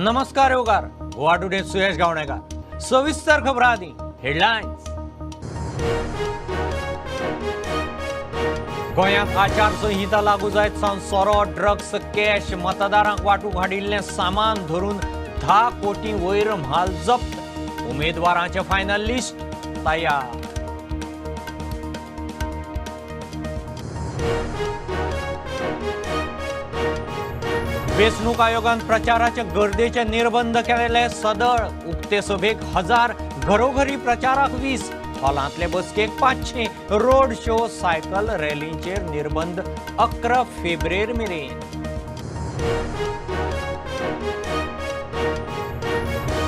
नमस्कार येवकार गोवा टुडे सुयश गावणेकर. सविस्तर खबरां आदी हेडलायन्स. गोंयांत आचारसंहिता लागू जायत सावन सोरो, ड्रग्स, कॅश, मतदारांक वांटूंक हाडिल्लें सामान धरून 10 कोटी वयर म्हाल जप्त. उमेदवारांचें फायनल लिस्ट तयार. वेंचणूक आयोगान प्रचाराचे गर्देचे निर्बंध केले सदळ. उक्ते सभेक 1000, घरोघरी प्रचाराक 20, हॉलांतले बसकेक 500, रोड शो, सायकल रॅलींचेर निर्बंध 11 फेब्रुवारी मेरेन.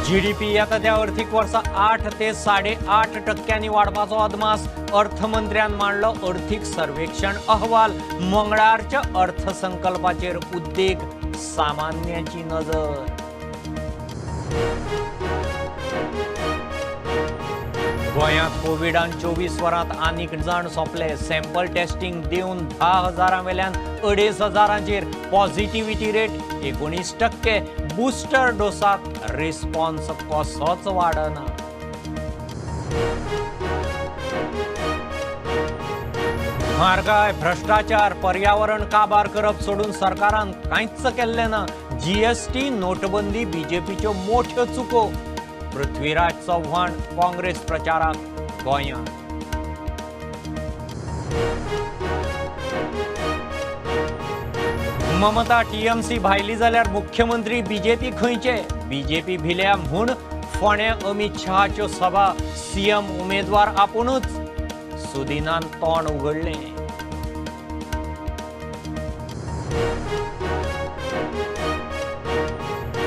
जीडीपी येता त्या अर्थीक वर्सा 8 ते 8.5% वाडपाचो अदमास. अर्थमंत्र्यान मांडलो अर्थीक सर्वेक्षण अहवाल. मंगळारच्या अर्थसंकल्पाचेर उद्देग सामान्याची नजर. गोंयांत कोविडान 24 वरांत आनीक जाण सोंपले. सॅम्पल टेस्टिंग दिवन 10,000 वेल्यान 2,500चेर. Positivity rate 19%. बुस्टर डोसाक रिस्पॉन्स कसोच वाडना. म्हारगाय, भ्रष्टाचार, पर्यावरण काबार करप सोडून सरकारान कांयच केल्लें ना. जीएसटी, नोटबंदी बीजेपीच्यो मोठ्यो चुको. पृथ्वीराज चव्हाण काँग्रेस प्रचाराक गोंयांत. ममता टीएमसी भायली जाल्यार मुख्यमंत्री बीजेपी खंयचे? बीजेपी भिल्या म्हूण फोंड्या अमित शहाच्यो सभा. सीएम उमेदवार आपुणूच. सुदिनान तोंड उगडलें.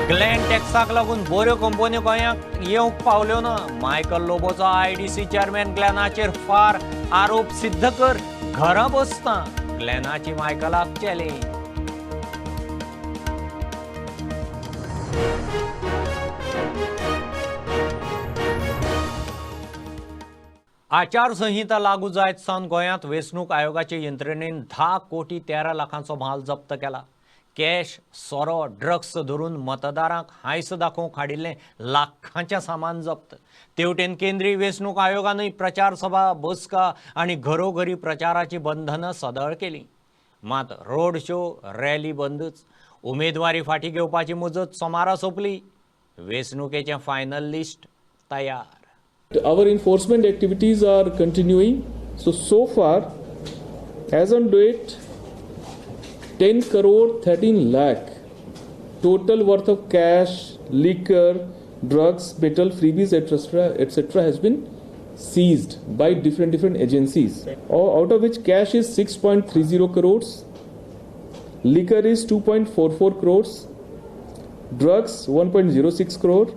ग्लॅन टॅक्साक लागून बऱ्यो कंपन्यो गोंयांत येवंक पावल्यो ना. मायकल लोबोचो आयडीसी चेअरमॅन ग्लॅनाचेर फार. आरोप सिद्ध कर, घरा बसता. ग्लॅनाची मायकलाक चॅलेंज. आचारसंहिता लागू जायत सावन गोंयांत वेंचणूक आयोगाचे यंत्रणेन 10 कोटी 13 लाखांचो म्हाल जप्त केला. कॅश, सोरो, ड्रग्स धरून मतदारांक हांयस दाखोवंक हाडिल्लें लाखांचें सामान जप्त. तेवटेन केंद्रीय वेंचणूक आयोगानूय प्रचार सभा, बसका आनी घरोघरी प्रचाराची बंधनां सदळ केलीं. मात रोड शो, रॅली बंदच. उमेदवारी फाटीं घेवपाची मुजत सोमारा सोंपली. वेंचणुकेचें फायनल लिस्ट तयार. Our enforcement activities are continuing. So far, as on date, 10 crore 13 lakh total worth of cash, liquor, drugs, metal, freebies, etc., etc. has been seized by different agencies. Out of which cash is 6.30 crores, liquor is 2.44 crores, drugs 1.06 crore,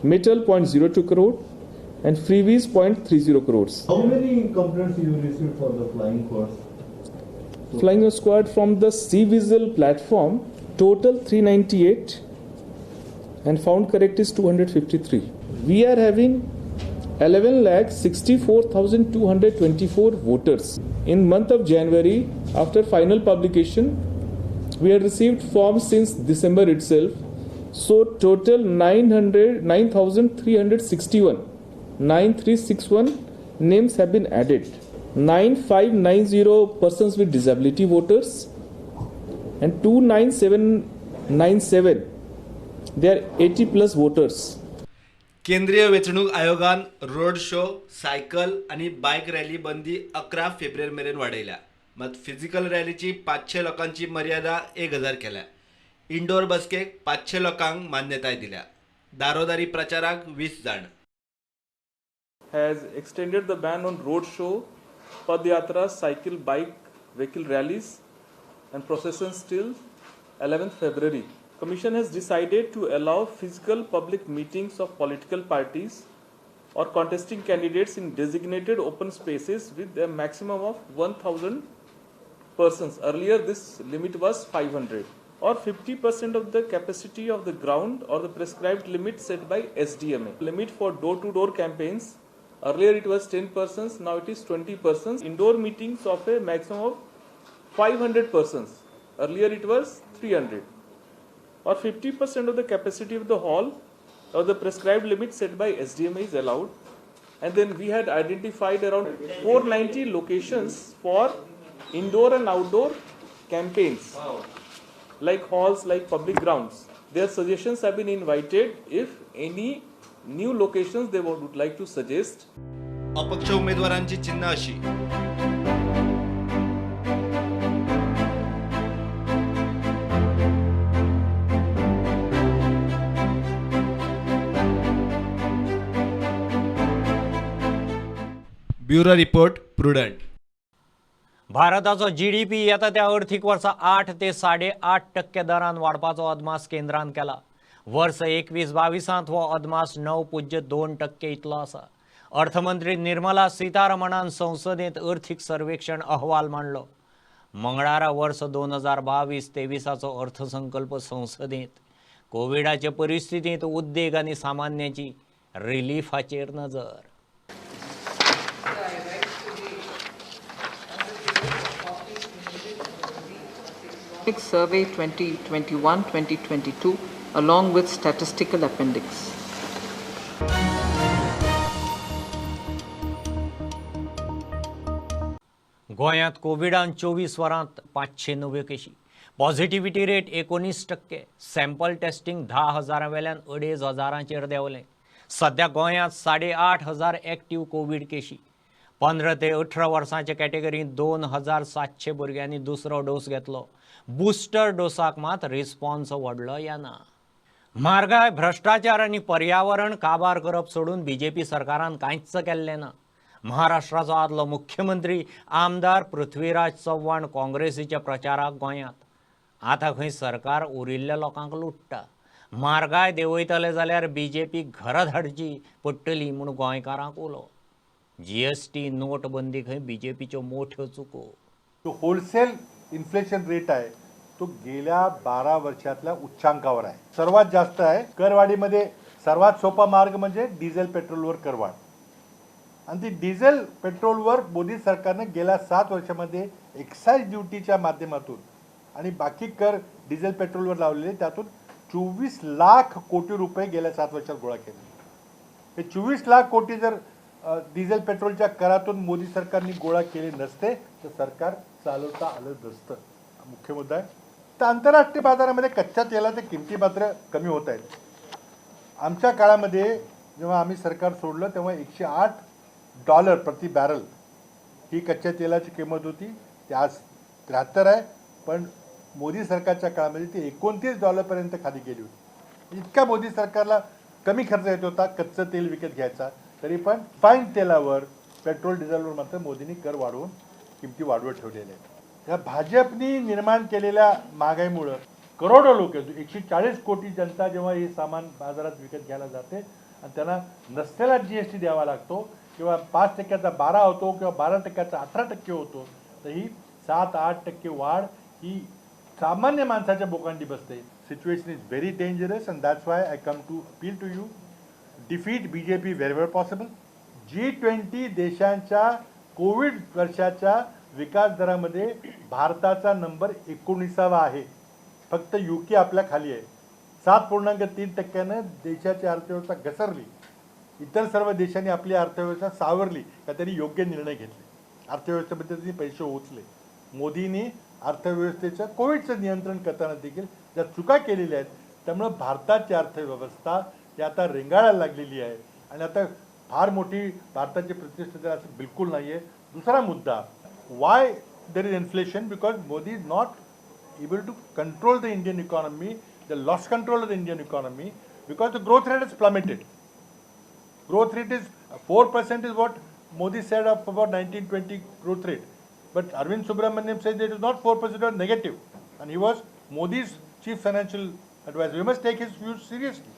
metal 0.02 crore, and freebies 0.30 crores. How many complaints you received for the flying squad? Flying squad from the cVIGIL platform, total 398 and found correct is 253. We are having 11,64,224 voters. In month of January, after final publication, we had received forms since December itself. So total 9,361. 9361 names have been added. 9590 persons with disability voters and 29797 they are 80 plus voters. केंद्रीय वेंचणूक आयोगान road show, cycle आनी बायक rally बंदी 11 फेब्रुवारी मेरेन वाडयल्या. मात physical रॅलीची 500 लोकांची मर्यादा 1000 केल्या. इंडोर बसकेक 500 लोकांक मान्यताय दिल्या. दारोदारी प्रचाराक 20 जाण. Has extended the ban on road show, padyatra, cycle, bike, vehicle rallies and processions till 11th February. Commission has decided to allow physical public meetings of political parties or contesting candidates in designated open spaces with a maximum of 1,000 persons. Earlier this limit was 500 or 50% of the capacity of the ground or the prescribed limit set by SDMA. Limit for door-to-door campaigns, earlier it was 10 persons, now it is 20 persons. Indoor meetings of a maximum of 500 persons, earlier it was 300. or 50% of the capacity of the hall or the prescribed limit set by SDMA is allowed. And then we had identified around 490 locations for indoor and outdoor campaigns, like halls, like public grounds. Their suggestions have been invited if any new locations they would like to suggest. अपक्ष उमेदवारांची चिन्ह अशी. Bureau report, Prudent. भारताचो GDP येता त्या अर्थीक वर्सा 8 ते 8.5% दरान वाडपाचो अदमास केंद्रान केला. वर्स 21-22 हो अदमास 9.2% इतलो आसा. अर्थमंत्री निर्मला सीतारमणान संसदेंत अर्थीक सर्वेक्षण अहवाल मांडलो. मंगळारा वर्स 2022-23 अर्थसंकल्प संसदेंत. कोविडाचे परिस्थितींत उद्देग आनी सामान्याची रिलीफाचेर नजर. Survey 2021-2022 along with statistical appendix. गोंयांत कोविडान 24 वरांत 509 केशी, पॉझिटिव्हिटी रेट 19%, सॅम्पल टेस्टिंग 10,000 वेल्यान 2,500 देंवलें. सध्या गोंयांत 8,500 एक्टिव्ह कोवीड केशी. 15 ते 18 वर्सांचे कॅटेगरींत 2,700 भुरग्यांनी दुसरो डोस घेतलो. बुस्टर डोसाक मात रिस्पॉन्स व्हडलो येना. म्हारगाय, भ्रश्टाचार आनी पर्यावरण काबार करप सोडून बीजेपी सरकारान कांयच केल्लें ना. महाराष्ट्राचो आदलो मुख्यमंत्री आमदार पृथ्वीराज चव्हाण काँग्रेसीच्या प्रचाराक गोंयांत. आतां खंय सरकार उरिल्ल्या लोकांक लुट्टा. म्हारगाय देंवयतले जाल्यार बीजेपी घरा धाडची पडटली म्हूण गोंयकारांक उलो. जीएसटी नोटबंदी खंय बीजेपीच्यो मोठ्यो चुको. जो होलसेल इन्फ्लेशन रेट आहे तो गेल्या 12 वर्षातल्या उच्चांकावर आहे, सर्वात जास्त आहे. करवाढीमध्ये सर्वात सोपा मार्ग म्हणजे डिझेल पेट्रोलवर करवाढ, आणि ती डिझेल पेट्रोलवर मोदी सरकारने गेल्या 7 वर्षामध्ये एक्साईज ड्युटीच्या माध्यमातून आणि बाकी कर डिझेल पेट्रोलवर लावलेले, त्यातून 24 लाख कोटी रुपये गेल्या 7 वर्षात गोळा केले. हे 24 लाख कोटी जर डिझेल पेट्रोलच्या करातून मोदी सरकारने गोळा केले नसते तर सरकार चालवता आलं नसतं. मुख्य मुद्दा आहे. तर आंतरराष्ट्रीय बाजारामध्ये कच्च्या तेलाच्या किमती मात्र कमी होत आहेत. आमच्या काळामध्ये जेव्हा आम्ही सरकार सोडलं तेव्हा $108 प्रति बॅरल ही कच्च्या तेलाची किंमत होती, ती आज 73 आहे. पण मोदी सरकारच्या काळामध्ये ती $29 खाली गेली होती. इतका मोदी सरकारला कमी खर्च येत होता कच्चं तेल विकत घ्यायचा, तरी पण फाईन तेलावर पेट्रोल डिझेलवर मात्र मोदींनी कर वाढवून किमती वाढवत ठेवलेल्या आहेत. या भाजपनी निर्माण केलेल्या महागाईमुळं करोडो लोक, 140 कोटी जनता जेव्हा हे सामान बाजारात विकत घ्यायला जाते आणि त्यांना नसलेला GST द्यावा लागतो, किंवा 5% 12 होतो किंवा 12% 18% होतो, तर ही 7-8% वाढ ही सामान्य माणसाच्या बोकांडी बसते. Situation is very dangerous and that's why I come to appeal to you, defeat BJP wherever possible. G20 देशांच्या कोविड वर्षाच्या विकास दरामध्ये भारताचा नंबर 19वा आहे. फक्त UK आपल्या खाली आहे. 7.3% देशाची अर्थव्यवस्था घसरली. इतर सर्व देशांनी आपली अर्थव्यवस्था सावरली का त्यांनी योग्य निर्णय घेतले, अर्थव्यवस्थेमध्ये त्यांनी पैसे ओतले. मोदींनी अर्थव्यवस्थेचं कोविडचं नियंत्रण करताना देखील ज्या चुका केलेल्या आहेत त्यामुळं भारताची अर्थव्यवस्था ही आता रेंगाळायला लागलेली आहे आणि आता फार मोठी भारताची प्रतिष्ठा असं बिलकुल नाही आहे. दुसरा मुद्दा, why there is inflation? Because Modi is not able to control the Indian economy, the lost control of the Indian economy, because the growth rate is plummeted. Growth rate is 4% is what Modi said of about 19-20 growth rate. But Arvind Subramanian said it is not 4% or negative. And he was Modi's chief financial advisor. We must take his views seriously.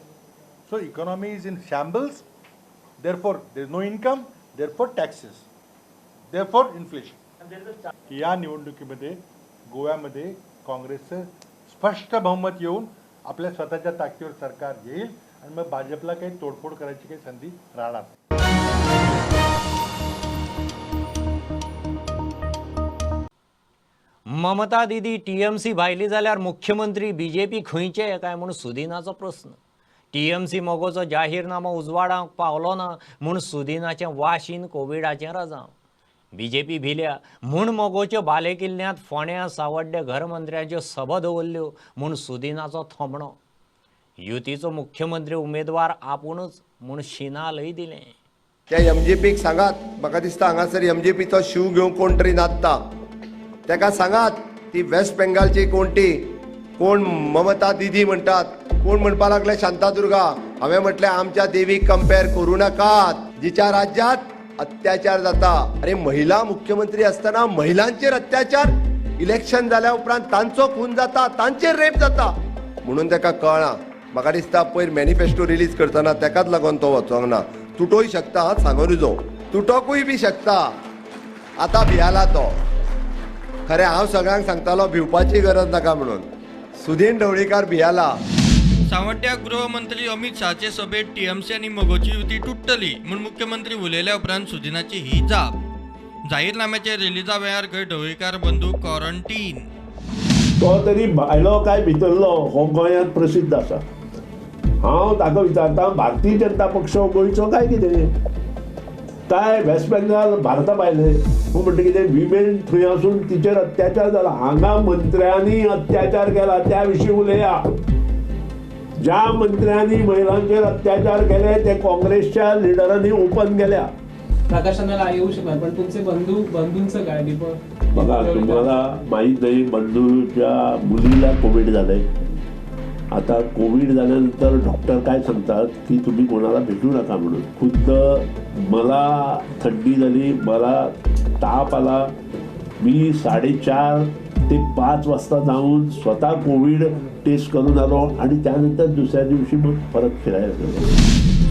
So economy is in shambles, therefore there is no income, therefore taxes, therefore inflation. या निवडणुकीमध्ये गोव्यामध्ये काँग्रेसचं स्पष्ट बहुमत येऊन आपल्या स्वतःच्या ताकदीवर सरकार येईल आणि मग भाजपला काही तोडफोड करायची काही संधी राहणार नाही. ममता दिदी टीएमसी भायली जाल्यार मुख्यमंत्री बीजेपी खंयचे काय म्हूण सुदिनाचो प्रस्न. टीएमसी मगोचो जाहीरनामो उजवाडाक पावलो ना म्हूण सुदिनाचें वाशीन कोविडाचें रजांव. बीजेपी भिल्या म्हूण मगोच्यो बालेकिल्ल्यांत फोंड्या सावड्डे घरमंत्र्यांच्यो सभा दवरल्यो म्हूण सुदिनाचो थोमणो. युतीचो मुख्यमंत्री उमेदवार आपुणूच म्हूण शिनालय दिलें. त्या एमजेपीक सांगात, म्हाका दिसता हांगासर एमजेपीचो शीव घेवंक कोण तरी नाचता, ताका सांगात ती वेस्ट बेंगालची कोण ती कोण ममता दिदी म्हणटात, कोण म्हणपाक लागले शांतादुर्गा. हांवें म्हटलें आमच्या देवीक कंपेर करूं नाकात, जिच्या राज्यात अत्याचार जाता. अरे महिला मुख्यमंत्री आसतना महिलांचेर अत्याचार, इलेक्शन जाल्या उपरांत तांचो खून जाता, तांचेर रेप जाता, म्हणून ताका कळ्ळां. म्हाका दिसता पयर मॅनिफेस्टो रिलीज करतना ताकाच लागून तो वचोंक ना. तुटोय शकता, सांगून जो तुटोकूय बी शकता, आतां भियाला तो. खरें हांव सगळ्यांक सांगतालो भिवपाची गरज नाका म्हणून, सुदीन ढवळीकार भियाला. सांवड्ड्या गृहमंत्री अमित शहाचे सभेत टीएमसी आनी मगोची युती तुट्टली म्हूण मुख्यमंत्री उलयल्या उपरांत सुदिनाची ही जाप. जाहीरनाम्याच्या रिलिजा वेळार खंय ढवळीकार बंधू क्वॉरंटीन. तो तरी भायलो काय भितरलो हो गोंयांत प्रसिद्ध आसा. हांव ताका विचारता, भारतीय जनता पक्ष गोंयचो काय कितें, काय वेस्ट बेंगाल भारता भायले? म्हणटा कितें विमेन थंय आसून तिचेर अत्याचार जाला, हांगा मंत्र्यांनी अत्याचार केला त्या विशीं उलया. ज्या मंत्र्यांनी महिलांचेर अत्याचार केले ते काँग्रेसच्या लिडरांनी ओपन केल्या. प्रकाशनाला येऊ शकणार, पण तुमचे बंधू बंधूंचं काय दीपक? बघा, तुम्हाला माहीत नाही, बंधूच्या मुलीला कोविड झालंय. आता कोविड झाल्यानंतर डॉक्टर काय सांगतात की तुम्ही कोणाला भेटू नका म्हणून. खुद्द मला थंडी झाली, मला ताप आला, मी 4:30 ते 5 वाजता जाऊन स्वतः कोविड टेस्ट करून आलो आणि त्यानंतर दुसऱ्या दिवशी मग परत फिरायला गेलो.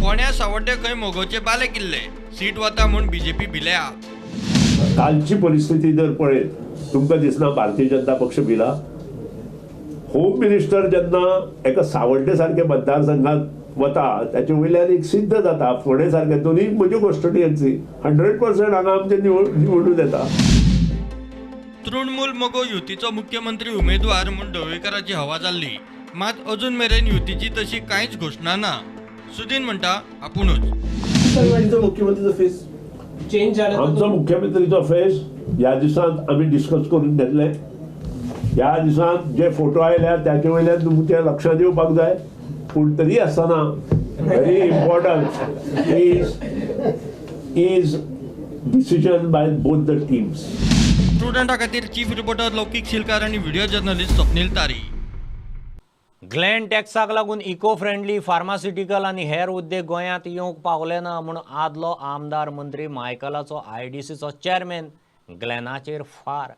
फोंड्या सावड्डे खंय मगोचे बाले किल्ले, सीट वता म्हूण बीजेपी भिल्या. कालची परिस्थिती जर पळयत तुमकां दिसना भारतीय जनता पक्ष भिला. होम मिनिस्टर जेन्ना एका सावड्डे सारखे मतदारसंघात वता ताचे वयल्यान एक सिद्ध जाता फोंडे सारखे दोनूय म्हज्यो कॉन्स्टिट्युएन्सी 100% हांगा आमचे निवडून येता. तृणमूल मगो युतीचो मुख्यमंत्री उमेदवार म्हूण ढवळीकाराची हवा जाल्ली, मात अजून मेरेन युतीची तशी कांयच घोशणा ना. सुदीन म्हणटा आपुणूच मुख्यमंत्रीचो फेस चेंज जाला. आमचो मुख्यमंत्रीचो फेस ह्या दिसांत आमी डिस्कस करून घेतले. ह्या दिसांत जे फोटो आयल्या त्याचे वयल्यान तुमच्या लक्षांत येवपाक जाय. पूण तरी आसतना very important is decision by both the teams. स्टुडंटा खातीर चीफ रिपोर्टर लौकीक शिलकार आनी व्हिडिओ जर्नलिस्ट स्वप्नील तारी. ग्लॅन टॅक्साक लागून इको फ्रेंडली फार्मास्युटिकल आनी हेर उद्देग गोंयांत येवंक पावले ना म्हूण आदलो आमदार मंत्री मायकलाचो आयडीसीचो चेअरमॅन ग्लॅनाचेर फार.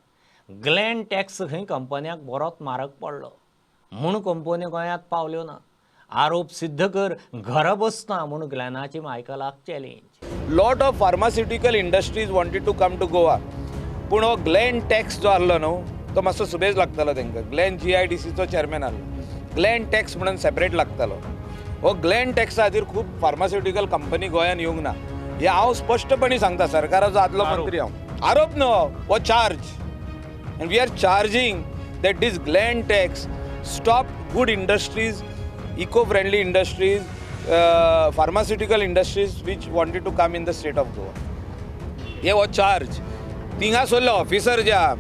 ग्लॅन टॅक्स खंय कंपन्यांक बरोच म्हारग पडलो म्हूण कंपन्यो गोंयांत पावल्यो ना. आरोप सिद्ध कर घरा बसना म्हूण ग्लॅनाची मायकलाक challenge. Lot of pharmaceutical industries wanted to come to Goa, पूण हो ग्लॅन टॅक्स जो आहलो न्हू तो मातसो सुबेज लागतालो तांकां. ग्लॅन GIDCचो चेअरमॅन आहलो, ग्लॅन टॅक्स म्हणून सेपरेट लागतालो. हो ग्लॅन टॅक्सा खातीर खूब फार्मास्युटिकल कंपनी गोंयांत येवंक ना, हें हांव स्पश्टपणी सांगता. सरकाराचो आदलो मंत्री हांव, आरोप न्हू हो charge. And we are charging that this Glen tax stop good industries, eco-friendly industries, pharmaceutical industries which wanted to come in the state of Goa. हे हो चार्ज. थिंगा सोडले ऑफिसर जे आहा,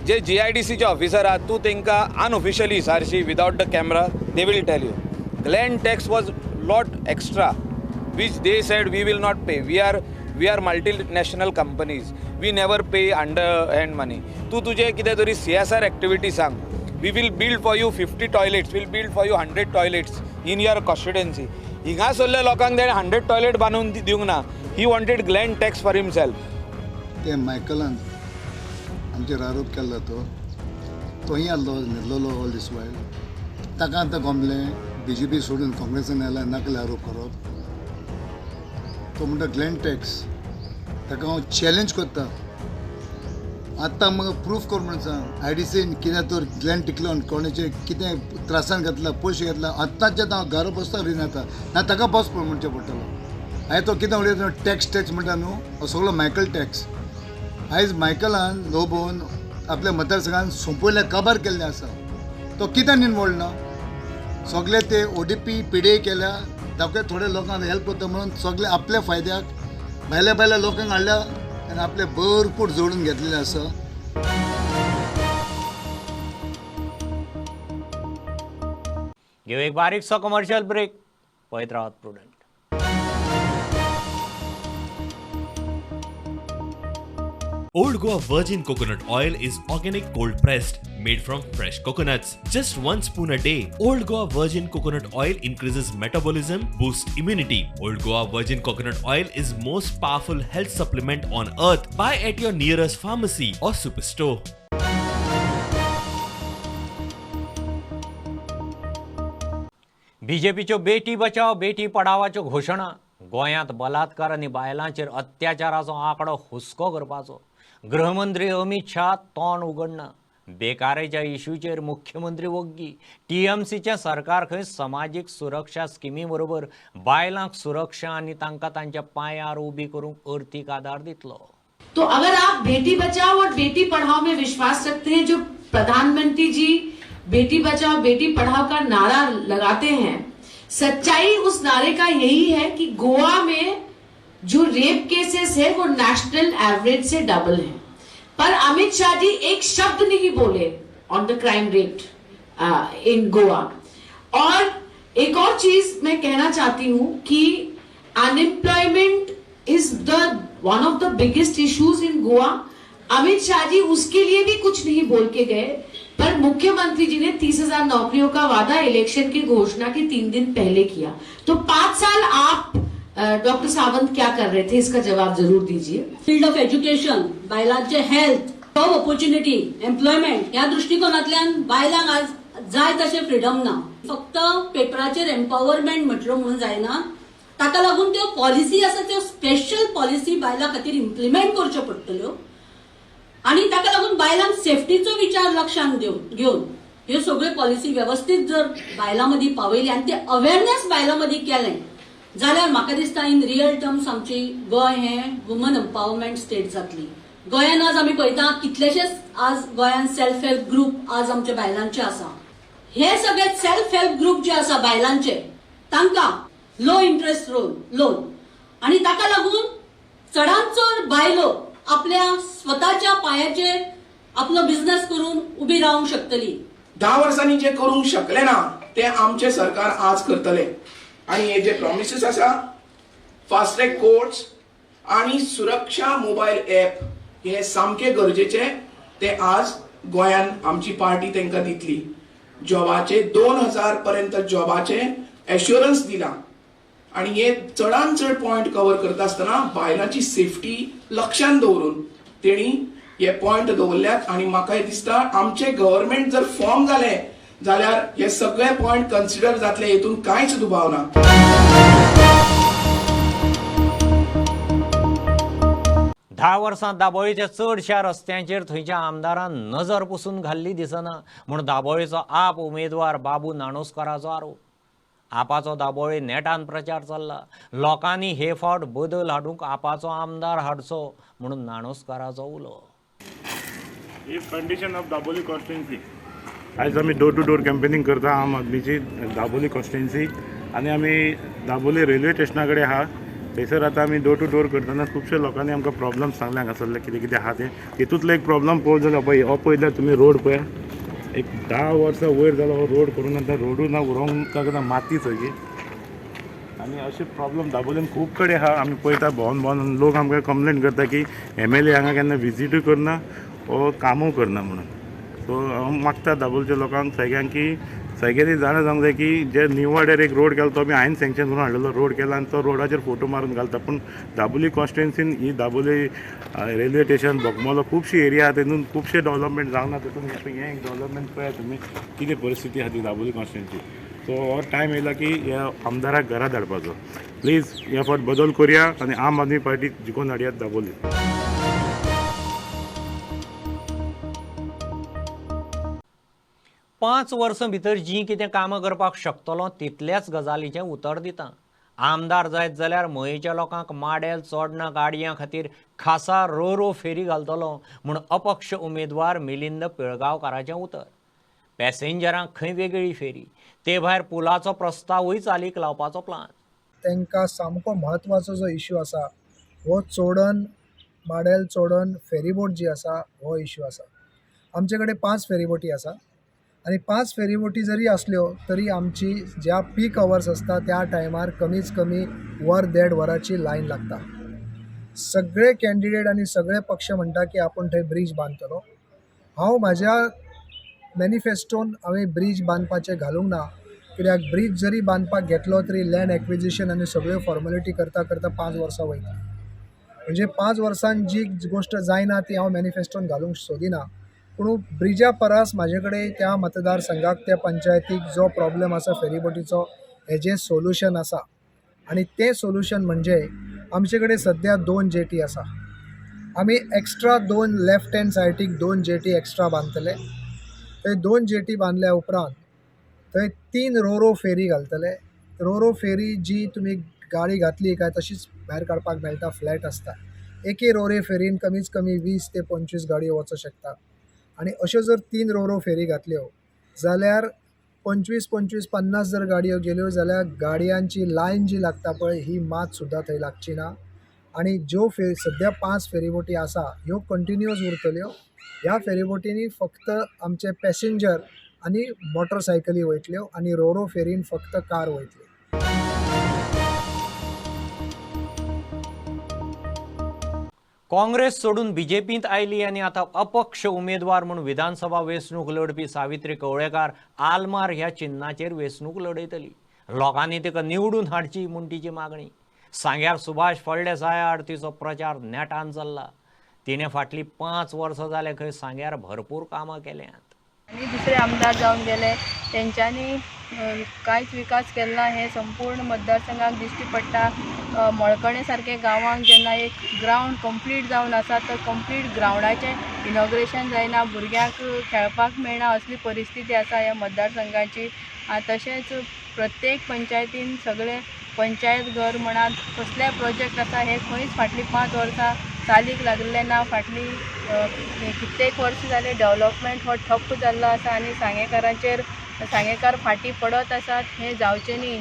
जे GIDCचे ऑफिसर आहा, तूं तांकां unofficially Sarshi without the camera they will tell you Glen tax was lot extra which they said we will not pay. We are multinational companies, we never pay underhand money. तूं तुजें कितें तरी CSR activity सांग, we will build for you 50 toilets, will build for you 100 toilets in your constituency. हिंगा सोडल्या लोकांक तेणें 100 toilet बांदून दिवंक ना. He wanted Glen tax for himself. ते मायकलान आमचेर आरोप केल्लो, तो तोय आहलो न्हिदलेलो ऑल दीस वायल. ताका आतां गमलें बीजेपी सोडून काँग्रेसान आयला, नकली आरोप करप. तो म्हणटा ग्लॅन टॅक्स, ताका हांव चॅलेंज करता. आतां म्हाका प्रूफ कर म्हणून सांग, आयडीसीन कितें तर ग्लॅन टिकलोन कोणाचें कितें त्रासान घातला, पयशे घेतला, आत्तांचें हांव घरा बसता रिण येता ना ताका बस म्हणचें पडटलो. आयज तो कितें उलयता टॅक्स टॅक्स म्हणटा न्हू, हो सगळो मायकल टॅक्स. आयज मायकलान लोबोन आपल्या मतदारसंघान सोंपयल्या, काबार केल्लें आसा, तो कित्याक इनवॉल्व ना? सगळे ते ODP PDA केल्या, ताका थोड्या लोकांक हेल्प करता म्हणून सगळे आपल्या फायद्याक भायल्या भायल्या लोकांक हाडल्या आनी आपले भरपूर जोडून घेतलेले आसा. घेऊ एक बारीकसो कमर्शियल ब्रेक. पळयत रावात Prudent. Old Goa Virgin Coconut Oil is organic cold pressed, made from fresh coconuts. Just 1 spoon a day. Old Goa Virgin Coconut Oil increases metabolism, boosts immunity. Old Goa Virgin Coconut Oil is most powerful health supplement on earth. Buy at your nearest pharmacy or superstore. बीजेपीच्यो बेटी बचाव बेटी पढावाच्यो घोशणा, गोंयांत बलात्कार आनी बायलांचेर अत्याचाराचो आंकडो हुस्को करपाचो. गृहमंत्री अमित शाह तोंड उगडना. बेकारेच्या इश्यूचेर मुख्यमंत्री वग्गी. टीएमसीचें सरकार खंय समाजीक सुरक्षा स्किमी बरोबर बायलांक सुरक्षा आनी तांकां तांच्या पांयार उबी करूंक अर्थीक आदार दितलो. तो अगर आप बेटी बचाओ और बेटी पढ़ाओ में विश्वास रखते हैं, जो प्रधानमंत्री जी बेटी बचाओ बेटी पढ़ाओ का नारा लगाते हैं, सच्चाई उस नारे का यही है कि गोवा में जो रेप केसेस है वो नेशनल एवरेज से डबल है. पर अमित शाह जी एक शब्द नहीं बोले on the crime rate in Goa. और एक और चीज मैं कहना चाहती हूं कि unemployment is the one of the biggest issues in Goa. Amit Shah ji उसके लिए भी कुछ नहीं बोल के गए, पर मुख्यमंत्री जी ने 30,000 नौकरियों का वादा इलेक्शन की घोषणा के 3 दिन पहले किया. तो 5 साल आप डॉक्टर सावंत क्या कर रहे थे, इसका जवाब जरूर दीजिए. फील्ड ऑफ एज्युकेशन, बायलांचे हेल्थ, जॉब ऑपॉर्च्युनिटी, एम्प्लॉयमेंट ह्या दृष्टिकोनांतल्यान बायलांक आज जाय तशें फ्रिडम ना. फक्त पेपराचेर एम्पावरमेंट म्हटलो म्हणून जायना, ताका लागून त्यो पॉलिसी आसा त्यो स्पेशल पॉलिसी बायलां खातीर इम्प्लिमेंट करच्यो पडटल्यो आनी ताका लागून बायलांक सेफ्टीचो विचार लक्षांत घेवन ह्यो सगळ्यो पॉलिसी वेवस्थीत जर बायलां मदीं पावयली आनी ते अवेरनेस बायलां मदीं केलें जाल्यार म्हाका दिसता इन रियल टर्म्स आमची गोंय हें वुमन एम्पावरमेंट स्टेट जातली. गोंयान आज आमी पळयता कितलेशेच आज गोंयान सेल्फ हेल्प ग्रुप आज आमच्या बायलांचे आसा. हे सगळे सेल्फ हेल्प ग्रुप जे आसा बायलांचे, तांकां लो इंट्रस्ट लोन आनी ताका लागून चडांत चड बायलो आपल्या स्वताच्या पायाचेर आपलो बिझनेस करून उबी रावंक शकतली. 10 वर्सांनी जे करूंक शकले ना ते आमचे सरकार आज करतले. आनी हे जे प्रॉमिसीस आसा, फास्ट ट्रॅक कोर्ट्स आनी सुरक्षा मोबायल ॲप हे सामके गरजेचे, ते आज गोंयान आमची पार्टी तांकां दितली. जॉबाचे 2000 पर्यंत जॉबाचे एश्योरन्स दिला आनी हे चडान चड पॉयंट कवर करता आसतना बायलांची सेफ्टी लक्षांत दवरून तेणी हे पॉयंट दवरल्यात. आनी म्हाका दिसता आमचे गव्हर्मेंट जर फॉर्म जालें जाल्यार हे सगळे पॉयंट कन्सिडर जातले, हेतून कांयच दुबाव ना. 10 वर्सां दाबोळीच्या चडश्या रस्त्यांचेर थंयच्या आमदारान नजर पसून घाल्ली दिसना म्हूण दाबोळीचो आप उमेदवार बाबू नाणोस्काराचो आरोप. आपाचो दाबोळी नेटान प्रचार चल्ला. लोकांनी हे फावट बदल हाडूंक आपाचो आमदार हाडचो म्हणून नाणोस्काराचो उलो. Condition of Dabolim constituency. आयज आमी डोर टू डोर कॅम्पेनिंग करता आम आदमीची दाबोली कॉन्स्टिट्युएन्सी आनी आमी दाबोली रेल्वे स्टेशना कडेन आहा. थंयसर आतां आमी डोर टू डोर करतना खुबशे लोकांनी आमकां प्रॉब्लम सांगले हांगासरले कितें कितें आहा तें. तितूंतलो एक प्रॉब्लम पळोवंक जाल्यार पळय हो पळयल्यार तुमी रोड पळय, एक 10 वर्सां वयर जालो हो रोड करून आतां रोडूय ना उरोंक लागना, माती सगळी. आनी अशे प्रॉब्लम दाबोलीन खूब कडेन आहा. आमी पळयता भोंवन भोंवन लोक आमकां कंप्लेन करता की MLA हांगा केन्ना विजिटूय करना वो कामूय करना म्हणून. सो हांव मागता दाबोलच्या लोकांक सगळ्यांक की सगळ्यांनी जाणा जावंक जाय की जे न्यू वाड्यार एक रोड केला तो आमी हांवें सँक्शन करून हाडलेलो रोड केला आनी तो रोडाचेर फोटो मारून घालता. पूण दाबोली कॉन्स्टिट्युएन्सीन ही दाबोली रेल्वे स्टेशन बोगमोलो खुबशी एरिया आहा तेतून खुबशे डेवलपमेंट जावंक ना. तेतून हें एक डेवलपमेंट पळयात तुमी कितें परिस्थिती आहा ती दाबोली कॉन्स्टिट्युएन्सी. सो हो टायम येयला की ह्या आमदाराक घरा धाडपाचो. प्लीज ह्या फावट बदल करुया आनी आम आदमी पार्टी जिखोवन हाडयात दाबोली. पांच वर्सां भितर जीं कितें कामां करपाक शकतलो तितल्याच गजालीचें उतर दिता. आमदार जायत जाल्यार मयेच्या लोकांक माडेल चोडणा गाडयां खातीर खासा रोरो फेरी घालतलो म्हूण अपक्ष उमेदवार मिलिंद पिळगांवकाराचें उतर. पॅसेंजरांक खंय वेगळी फेरी, ते भायर पुलाचो प्रस्तावूय चालीक लावपाचो प्लान. तांकां सामको म्हत्वाचो जो इश्यू आसा हो चोडण माडेल चोडण फेरीबोट जी आसा हो इश्यू आसा. आमचे कडेन 5 फेरीबोटी आसा आनी 5 फेरीबोटी जरी आसल्यो तरी आमची ज्या पीक अवर्स आसता त्या टायमार कमीच कमी वर देड वराची लायन लागता. सगळे कॅन्डिडेट आनी सगळे पक्ष म्हणटा की आपूण थंय ब्रीज बांदतलो. हांव म्हाज्या मॅनिफेस्टोन हांवें ब्रीज बांदपाचें घालूंक ना, कित्याक ब्रीज जरी बांदपाक घेतलो तरी लँड एक्विजिशन आनी सगळ्यो फॉर्मेलिटी करता करता 5 वर्सां वयतली. म्हणजे 5 वर्सां जी गोश्ट जायना ती हांव मॅनिफेस्टोन घालूंक सोदिना. पूण ब्रिजा परस म्हाजे कडेन त्या मतदारसंघाक त्या पंचायतीक जो प्रॉब्लम आसा फेरीबोटीचो हेजें सोल्युशन आसा आनी तें सोल्युशन म्हणजे आमचे कडेन सद्या 2 जेटी आसा. आमी एक्स्ट्रा 2 लेफ्ट हँड सायडीक 2 जेटी एक्स्ट्रा बांदतले. थंय 2 जेटी बांदल्या उपरांत थंय 3 रोरो फेरी घालतले. रोरो फेरी जी तुमी गाडी घातली काय तशीच भायर काडपाक मेळटा, फ्लॅट आसता. एके रोरे फेरीन कमीच कमी 20 ते 25 गाडयो वचोंक शकता आनी अश्यो जर 3 रोरो फेरी घातल्यो जाल्यार 25 25 50 जर गाडयो गेल्यो जाल्यार गाडयांची लायन जी लागता पळय ही मात सुद्दां थंय लागची ना. आनी ज्यो सद्या 5 फेरीबोटी आसा ह्यो कंटिन्युअस उरतल्यो. ह्या फेरीबोटींनी फक्त आमचे पॅसेंजर आनी मोटरसायकली वयतल्यो आनी रोरो फेरीन फक्त कार वयतल्यो. काँग्रेस सोडून बीजेपींत आयली आनी आतां अपक्ष उमेदवार म्हूण विधानसभा वेंचणूक लढपी सावित्री कवळेकार आलमार ह्या चिन्नाचेर वेंचणूक लढयतली. लोकांनी तिका निवडून हाडची म्हूण तिची मागणी. सांग्यार सुभाष फळदेसाय आड तिचो प्रचार नेटान चल्ला. तिणें फाटलीं 5 वर्सां जालें खंय सांग्यार भरपूर कामां केल्यांत. आनी दुसरे आमदार जावन गेले तेंच्यांनी कांयच विकास केला ना हें संपूर्ण मतदारसंघाक दिश्टी पडटा. मळकणे सारके गांवांक जेन्ना एक ग्रावंड कंप्लीट जावन आसा तर कंप्लीट ग्रावंडाचें इनॉग्रेशन जायना, भुरग्यांक खेळपाक मेळना असली परिस्थिती आसा ह्या मतदारसंघाची. तशेंच प्रत्येक पंचायतीन सगळे पंचायत घर म्हणात कसले प्रोजेक्ट आसा हे खंयच फाटलीं 5 वर्सां चालीक लागलें ना. फाटलीं कित्येक वर्सां जालें डेवलपमेंट हो ठप्प जाल्लो आसा आनी सांगेकारांचेर सांगेकार फाटीं पडत आसात हें जावचें न्ही.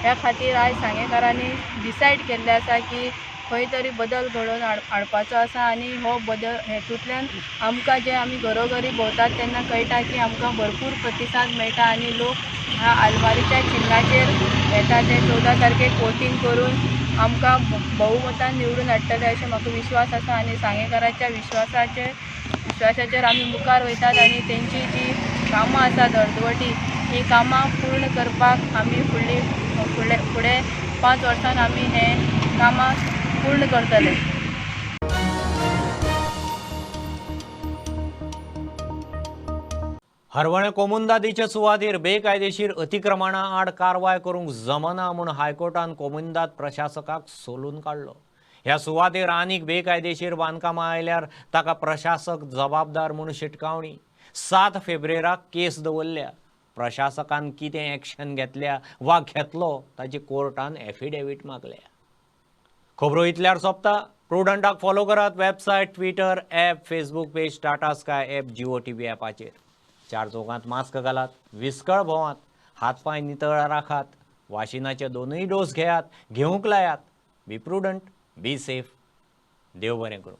ह्या खातीर आयज सांगेकारांनी डिसायड केल्लें आसा की खंय तरी बदल घडोवन हाडपाचो आसा आनी हो बदल हेतूंतल्यान आमकां जे आमी घरोघरी भोंवतात तेन्ना कळटा की आमकां भरपूर प्रतिसाद मेळटा आनी लोक ह्या आलमारीच्या चिन्नाचेर येता ते 14 तारखेक वोटींग करून आमकां बहुमतान निवडून हाडटले अशें म्हाका विश्वास आसा आनी सांगेकाराच्या विश्वासाचेर आमी मुखार वयतात आनी तेंची जी कामां आसात अर्दवटी ही कामां पूर्ण करपाक आमी फुडले 5 वर्सान आमी हे कामां पूर्ण करतले. हरवळें कोमुंदादीचे सुवातेर बेकायदेशीर अतिक्रमणा आड कारवाय करूंक जमना म्हूण हायकोर्टान कोमुंदाद प्रशासकाक सोलून काडलो. ह्या सुवातेर आनीक बेकायदेशीर बांदकामां आयल्यार ताका प्रशासक जबाबदार म्हूण शिटकावणी. 7 फेब्रुवाराक केस दवरल्या. प्रशासकान कितें एक्शन घेतल्या वा घेतलो ताची कोर्टान एफिडेवीट मागल्या. खबरो इतल्यार सोंपता. प्रुडंटाक फॉलो करात website, Twitter, app, Facebook page, Tata Sky app, Jio TV ॲपाचेर. 4 चौगांत मास्क घालात, विस्कळ भोंवात, हात पांय नितळ राखात, वाशिनाचे 2 डोस घेयात, घेवंक लायात. बी प्रुडंट, बी सेफ. देव बरें करूं.